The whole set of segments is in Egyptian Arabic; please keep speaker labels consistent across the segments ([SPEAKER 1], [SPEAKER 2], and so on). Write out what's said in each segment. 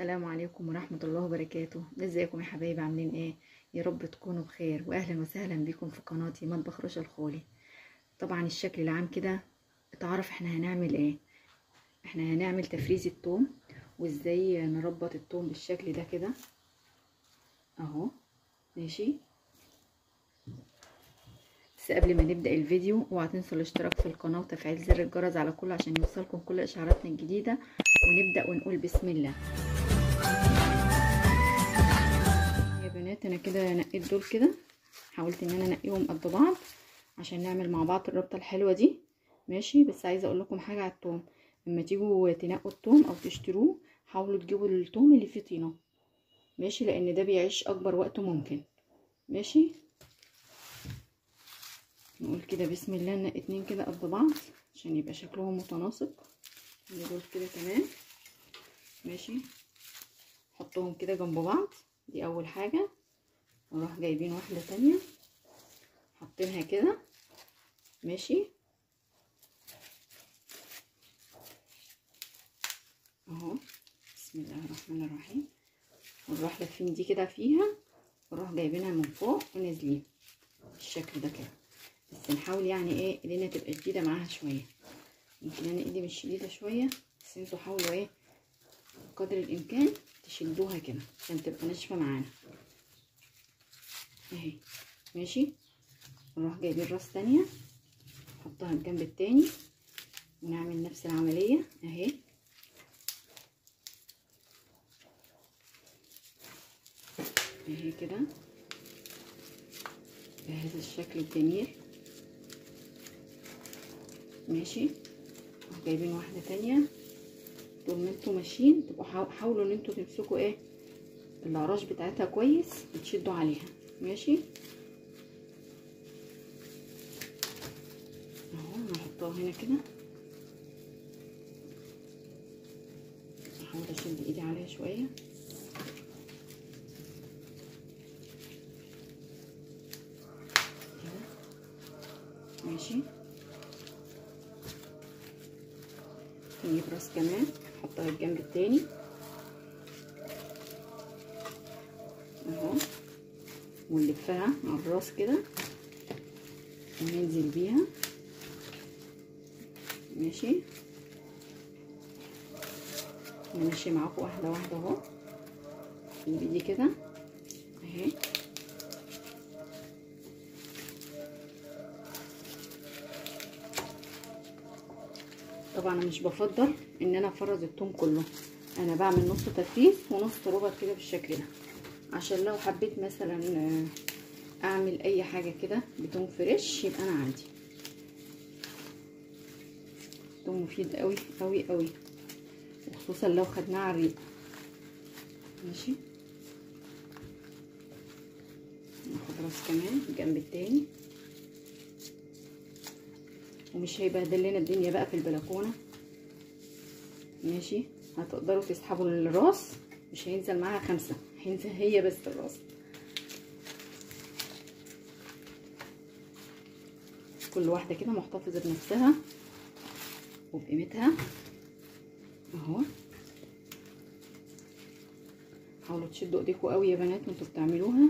[SPEAKER 1] السلام عليكم ورحمة الله وبركاته. ازيكم يا حبايبي، عاملين ايه؟ يا رب تكونوا بخير، واهلا وسهلا بكم في قناتي مطبخ رشا الخولي. طبعا الشكل العام كده اتعرف احنا هنعمل ايه. احنا هنعمل تفريز التوم، وازاي نربط التوم بالشكل ده كده اهو. ماشي، بس قبل ما نبدأ الفيديو اوعى تنسوا الاشتراك في القناة وتفعيل زر الجرس على كل عشان يوصلكم كل اشعاراتنا الجديدة. ونبدأ ونقول بسم الله. يا بنات انا كده نقيت دول كده، حاولت ان انا انقيهم قد بعض عشان نعمل مع بعض الربطة الحلوة دي. ماشي، بس عايزة اقول لكم حاجة على التوم. لما تيجوا تنقوا التوم او تشتروه حاولوا تجيبوا التوم اللي فيه طينة، ماشي، لان ده بيعيش اكبر وقت ممكن. ماشي، نقول كده بسم الله. ننقي اتنين كده قد بعض عشان يبقى شكلهم متناسق. دول كده تمام. ماشي، حطهم كده جنب بعض، دي اول حاجة. نروح جايبين واحدة تانية حاطينها كده. ماشي اهو، بسم الله الرحمن الرحيم. ونروح لافين دي كده فيها، ونروح جايبينها من فوق ونازلين بالشكل ده كده. بس نحاول يعني ايه ايدينا تبقى شديدة معاها شوية. يمكن انا ايدي مش شديدة شوية، بس انتوا حاولوا ايه قدر الامكان تشدوها كده عشان تبقى ناشفة معانا اهي. ماشي، نروح جايبين راس تانية نحطها الجنب التاني ونعمل نفس العملية اهي. اهي كده بهذا الشكل الجميل. ماشي، جايبين واحدة تانية. طول ما انتوا ماشيين تبقوا حاولوا ان انتوا تمسكوا ايه العراش بتاعتها كويس وتشدوا عليها. ماشي اهو، هنحطها هنا كده. احاول اشد ايدي عليها شوية. كده ماشي، نجيب راس كمان نحطها الجنب التاني اهو، ونلفها على الراس كده وننزل بيها. ماشي، انا ماشية معاكم واحدة واحدة اهو. نجيب دي كده اهي. طبعا انا مش بفضل ان انا افرز التوم كله، انا بعمل نص تفريز ونص ربط كده بالشكل ده، عشان لو حبيت مثلا اعمل اي حاجة كده بتوم fresh يبقى انا عندي توم مفيد قوي قوي قوي، وخصوصا لو خدناه على الريق. ماشي، ناخد راس كمان الجنب التاني، ومش هيبهدل لنا الدنيا بقى في البلكونه. ماشي، هتقدروا تسحبوا الراس، مش هينزل معاها خمسة، هينزل هي بس الراس. كل واحدة كده محتفظة بنفسها وبقيمتها اهو. حاولوا تشدوا ايديكوا قوي يا بنات وانتوا بتعملوها.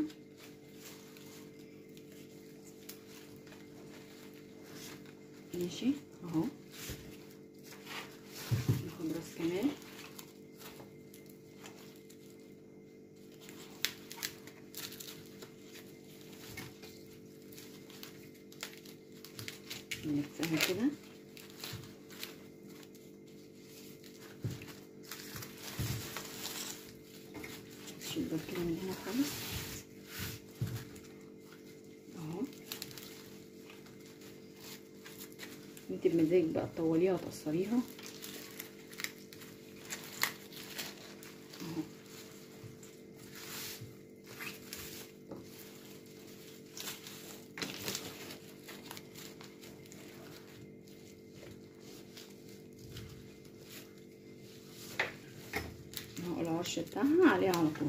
[SPEAKER 1] ماشي اهو، ناخد راس كمان. نلفها كده. نشيل دول كده من هنا خالص اهو. انت بمزاجك بقى تطوليها وتقصريها اهو. اهو العرش بتاعها عليها على طول.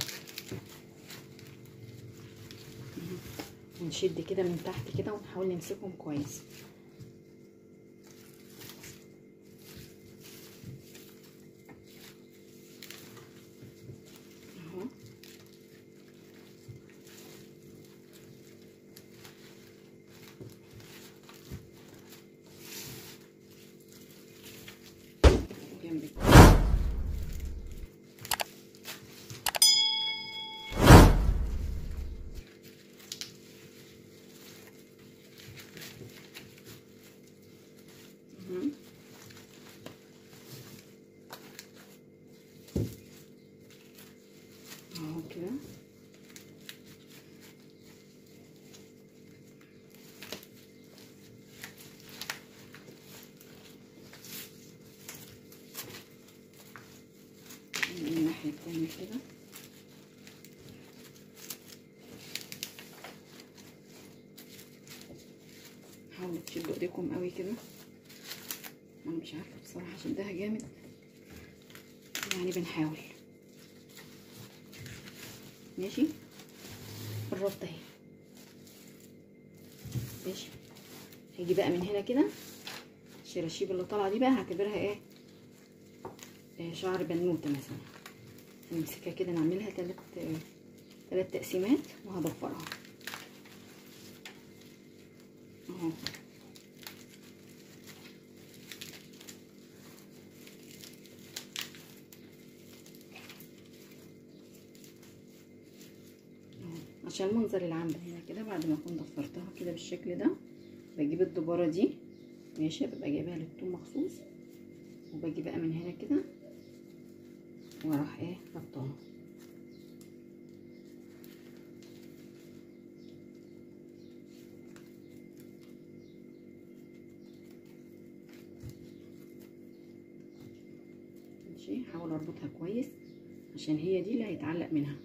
[SPEAKER 1] ونشد كده من تحت كده ونحاول نمسكهم كويس. الناحية التانية كده. حاولوا تشدوا ايديكم قوي كده، انا مش عارفه بصراحة اشدها جامد يعني، بنحاول. ماشي الربطه اهي. ماشي هاجي بقى من هنا كده، الشراشيب اللي طالعه دي بقى هعتبرها ايه، شعر بنوته مثلا. هنمسكها كده نعملها تلات تقسيمات وهضفرها اهو. عشان المنظر العام هنا كده. بعد ما اكون ضفرتها كده بالشكل ده، بجيب الدباره دي، ماشي، ببقى جايبها للثوم مخصوص، وباجي بقى من هنا كده واروح ايه ربطها. ماشي، هحاول اربطها كويس عشان هي دي اللي هيتعلق منها.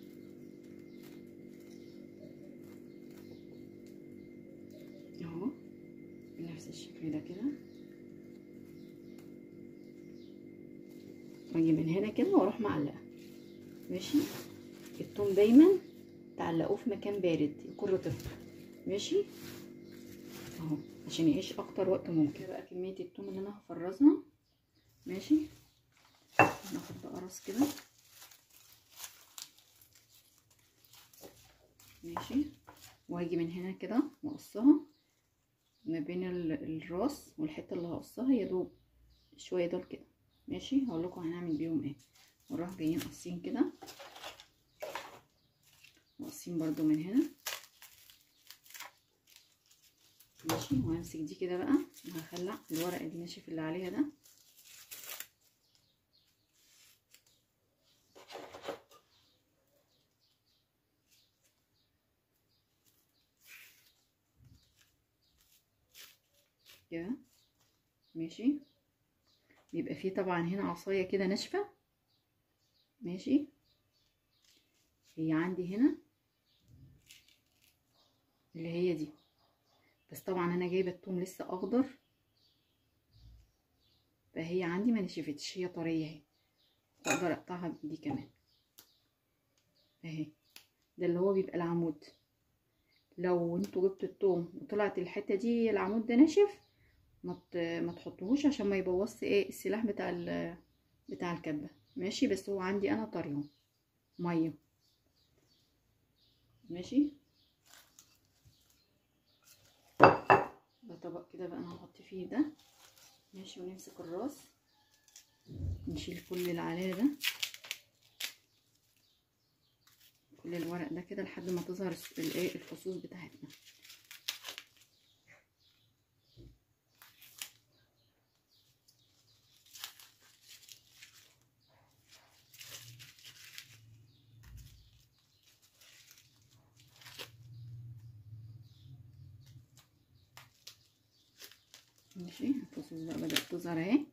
[SPEAKER 1] اهو بنفس الشكل ده كده. واجي من هنا كده واروح معلقه. ماشي، الثوم دايما تعلقوه في مكان بارد يكون رطب. ماشي اهو عشان يعيش اكتر وقت ممكن. بقى كمية الثوم اللي انا هفرزها. ماشي، ناخد بقى راس كده. ماشي، وهاجي من هنا كده واقصها ما بين الراس والحتة اللي هقصها يا دوب شوية دول كده. ماشي، هقول لكم هنعمل بيهم ايه. ونروح جايين قاصين كده، وقاصين برضو من هنا. ماشي، وهمسك دي كده بقى وهخلع الورق الناشف اللي عليها ده. كده ماشي، بيبقى فيه طبعا هنا عصاية كده ناشفة. ماشي، هي عندي هنا اللي هي دي، بس طبعا انا جايبه الثوم لسه اخضر، فهي عندي ما نشفتش، هي طرية اهي، اقدر اقطعها بايدي كمان اهي. ده اللي هو بيبقى العمود. لو انتوا جبتوا الثوم وطلعت الحتة دي العمود ده ناشف، ما تحطوهوش عشان ما يبوظش ايه السلاح بتاع الكبه. ماشي، بس هو عندي انا طرية مية. ماشي، ده طبق كده بقى انا هحط فيه ده. ماشي، ونمسك الراس نشيل كل اللي عليها ده، كل الورق ده كده لحد ما تظهر الايه الفصوص بتاعتنا. ماشي، الفصوص بقى بدأت تظهر اهي،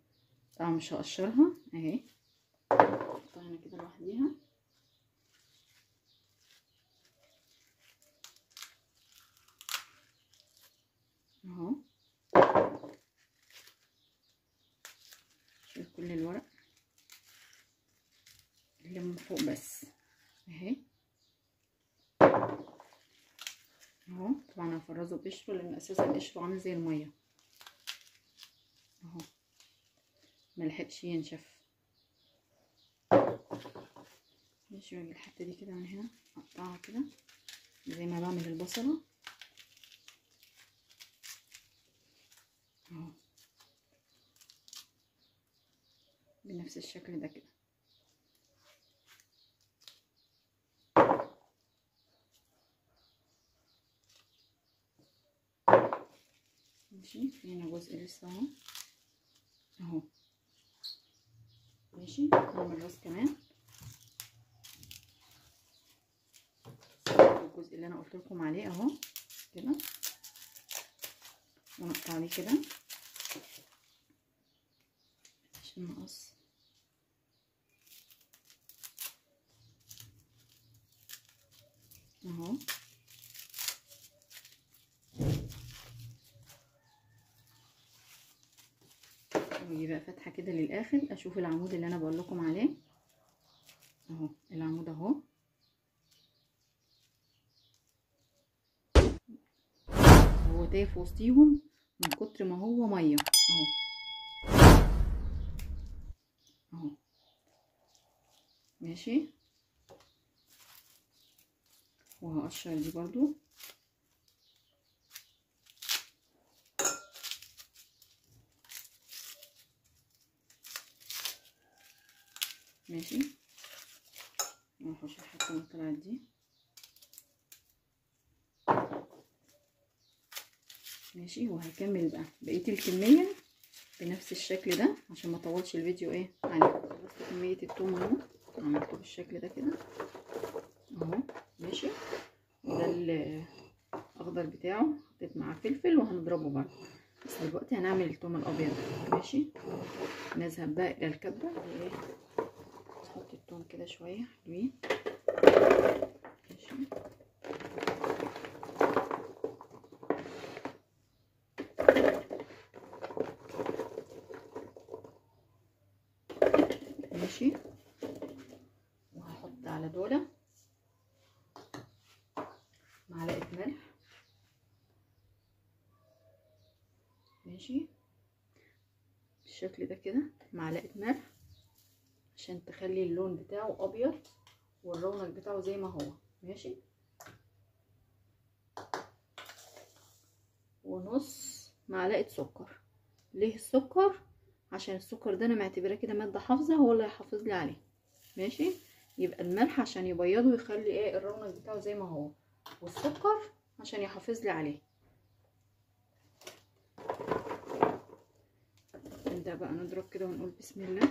[SPEAKER 1] طبعا مش هقشرها اهي، احطها هنا كده لوحديها. اهو شيل كل الورق اللي من فوق بس اهي اهو. طبعا هفرزه بقشره لان اساسا قشرة عامل زي المية اهو، ملحقش ينشف. ماشي، واجي الحتة دي كده من هنا اقطعها كده زي ما بعمل البصله اهو، بنفس الشكل ده كده. ماشي، في هنا جزء لسه اهو اهو. ماشي، نعمل الراس كمان، الجزء اللي انا قلت لكم عليه اهو كده، ونقطع عليه كده عشان نقص. اهو. واجي بقى فاتحة كده للاخر اشوف العمود اللي انا بقول لكم عليه اهو، العمود اهو. هو تايه في وسطيهم من كتر ما هو مية اهو اهو. ماشي، وهقشر دي برضو. ماشي، هنحوش الحتة اللي طلعت دي. ماشي، وهكمل بقى بقية الكمية بنفس الشكل ده عشان ما اطولش الفيديو ايه عليكم. خلصت كمية التوم اهو، عملته بالشكل ده كده اهو. ماشي، وده الاخضر بتاعه، حطيت معاه فلفل وهنضربه برده. بس دلوقتي هنعمل التوم الابيض. ماشي، نذهب بقى الى الكبه. ايه، نحط التوم كده شوية حلوين. ماشي، ماشي، وهحط على دولة معلقة ملح. ماشي، بالشكل ده كده، معلقة ملح عشان تخلي اللون بتاعه ابيض والرونق بتاعه زي ما هو. ماشي، ونص معلقة سكر. ليه السكر؟ عشان السكر ده انا معتبراه كده مادة حافظه، هو اللي هيحافظ لي عليه. ماشي، يبقى الملح عشان يبيضه ويخلي ايه الرونق بتاعه زي ما هو، والسكر عشان يحافظ لي عليه. نبدأ بقى نضرب كده ونقول بسم الله.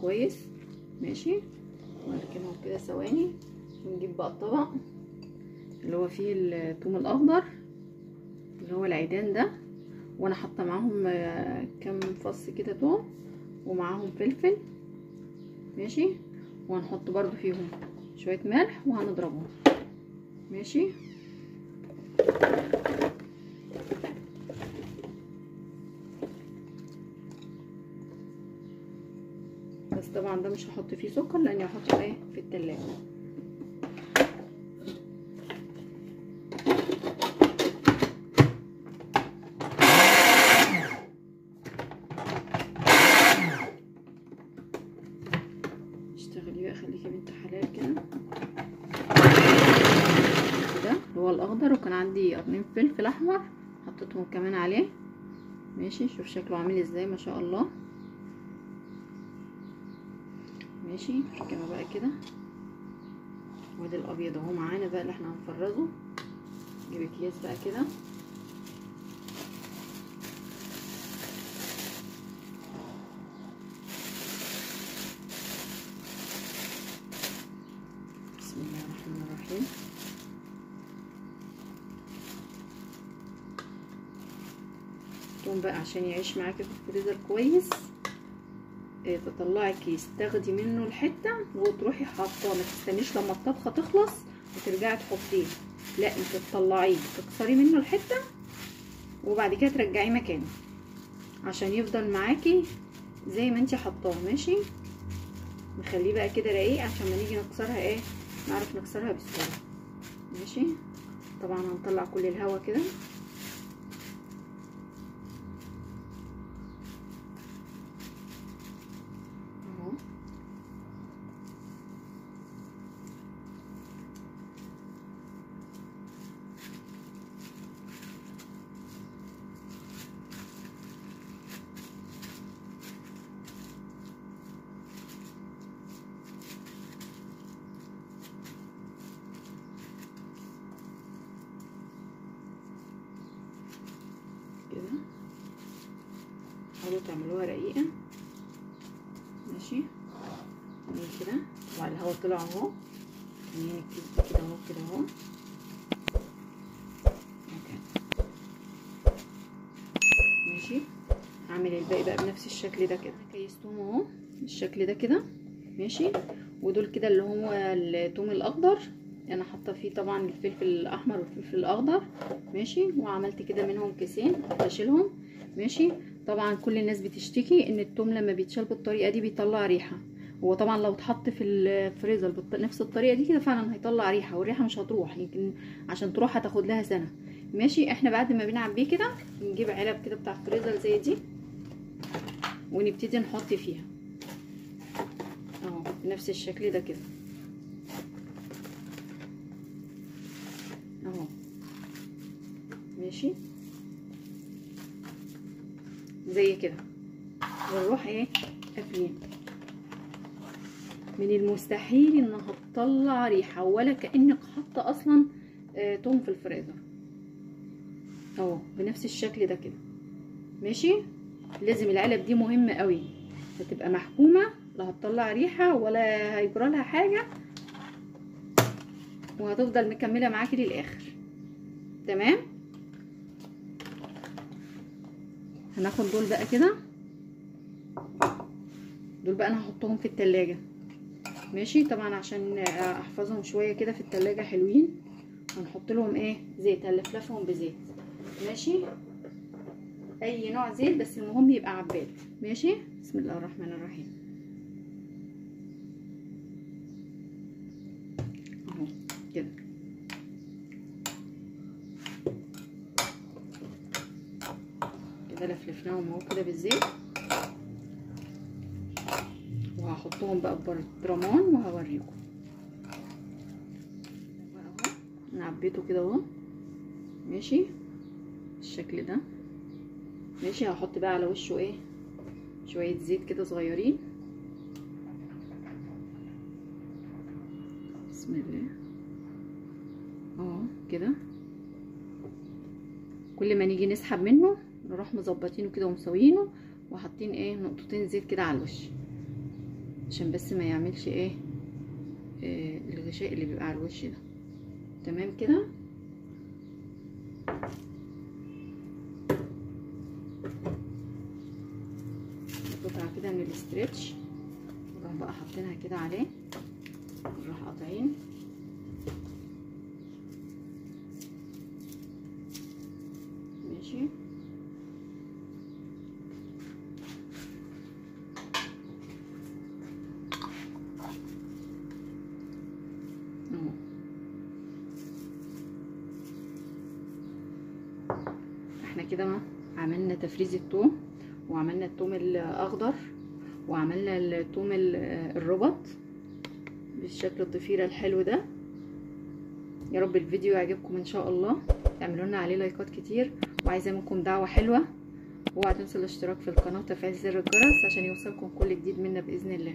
[SPEAKER 1] كويس، ماشي، ونركنهم كده ثواني. ونجيب بقى الطبق اللي هو فيه الثوم الاخضر اللي هو العيدان ده، وانا حاطه معاهم كام فص كده ثوم ومعاهم فلفل. ماشي، وهنحط برضو فيهم شوية ملح وهنضربهم. ماشي، بس طبعا ده مش هحط فيه سكر لاني هحطه ايه في التلاجة. اشتغلي بقى، خليكي بنت حلال كده. ده اللي هو الاخضر، وكان عندي قرنين فلفل احمر حطيتهم كمان عليه. ماشي، شوف شكله عامل ازاي ما شاء الله. ماشي، كده بقى كده. وادي الابيض اهو معانا بقى اللي احنا هنفرزه. نجيب اكياس بقى كده. بسم الله الرحمن الرحيم. الثوم بقى عشان يعيش معاكي في الفريزر كويس، تطلعي كيس تاخدي منه الحتة وتروحي حاطاه، ما تستنيش لما الطبخة تخلص وترجعي تحطيه، لا انت تطلعيه تكسري منه الحتة وبعد كده ترجعيه مكانه عشان يفضل معاكي زي ما انت حطاه. ماشي، نخليه بقى كده رقيق عشان ما نيجي نكسرها ايه نعرف نكسرها بسهولة. ماشي، طبعا هنطلع كل الهوا كده. كده حاولوا تعملوها رقيقة. ماشي كده. طبعا الهواء طلع اهو، تانيين الكيس ده كده اهو كده اهو. ماشي، هعمل الباقي بقى بنفس الشكل ده كده. كيستهم اهو بالشكل ده كده. ماشي، ودول كده اللي هو التوم الاخضر، انا حاطه فيه طبعا الفلفل الاحمر والفلفل الاخضر. ماشي، وعملت كده منهم كيسين اشيلهم. ماشي، طبعا كل الناس بتشتكي ان التوم لما بيتشال بالطريقة دي بيطلع ريحه. هو طبعا لو اتحط في الفريزر بنفس الطريقة دي كده فعلا هيطلع ريحه، والريحه مش هتروح، يمكن عشان تروح هتاخد لها سنة. ماشي، احنا بعد ما بنعبيه كده نجيب علب كده بتاع الفريزر زي دي ونبتدي نحط فيها اهو بنفس الشكل ده كده اهو. ماشي زي كده، ونروح ايه قافلين. من المستحيل انها تطلع ريحه ولا كانك حاطه اصلا توم في الفريزر اهو بنفس الشكل ده كده. ماشي، لازم العلب دي مهمة قوي، هتبقى محكومة، لا هتطلع ريحه ولا هيجرى لها حاجة، وهتفضل مكملة معاكي للاخر. تمام، هناخد دول بقى كده، دول بقى انا هحطهم في التلاجة. ماشي، طبعا عشان احفظهم شوية كده في التلاجة حلوين، هنحط لهم ايه زيت، هنلفلفهم بزيت. ماشي، اي نوع زيت بس المهم يبقى عباد. ماشي، بسم الله الرحمن الرحيم اهو كده. كده لفلفناهم اهو كده بالزيت، وهحطهم بقى في برطمان وهوريكم اهو. انا عبيته كده اهو. ماشي بالشكل ده. ماشي، هحط بقى على وشه ايه شوية زيت كده صغيرين. بسم الله اهو كده. كل ما نيجي نسحب منه نروح مظبطينه كده ومسوينه، وحاطين ايه نقطتين زيت كده على الوش عشان بس ما يعملش ايه الغشاء اللي بيبقى على الوش ده. تمام كده. قطعه كده من الاسترتش نروح بقى حاطينها كده عليه، نروح قاطعين. ماشي، اهو احنا كده عملنا تفريز الثوم، وعملنا الثوم الاخضر، وعملنا الثوم الربط بالشكل الضفيره الحلو ده. يا رب الفيديو يعجبكم ان شاء الله، تعملوا لنا عليه لايكات كتير، وعايزه منكم دعوه حلوة، واوعوا تنسوا الاشتراك في القناة وتفعيل زر الجرس عشان يوصلكم كل جديد منا باذن الله.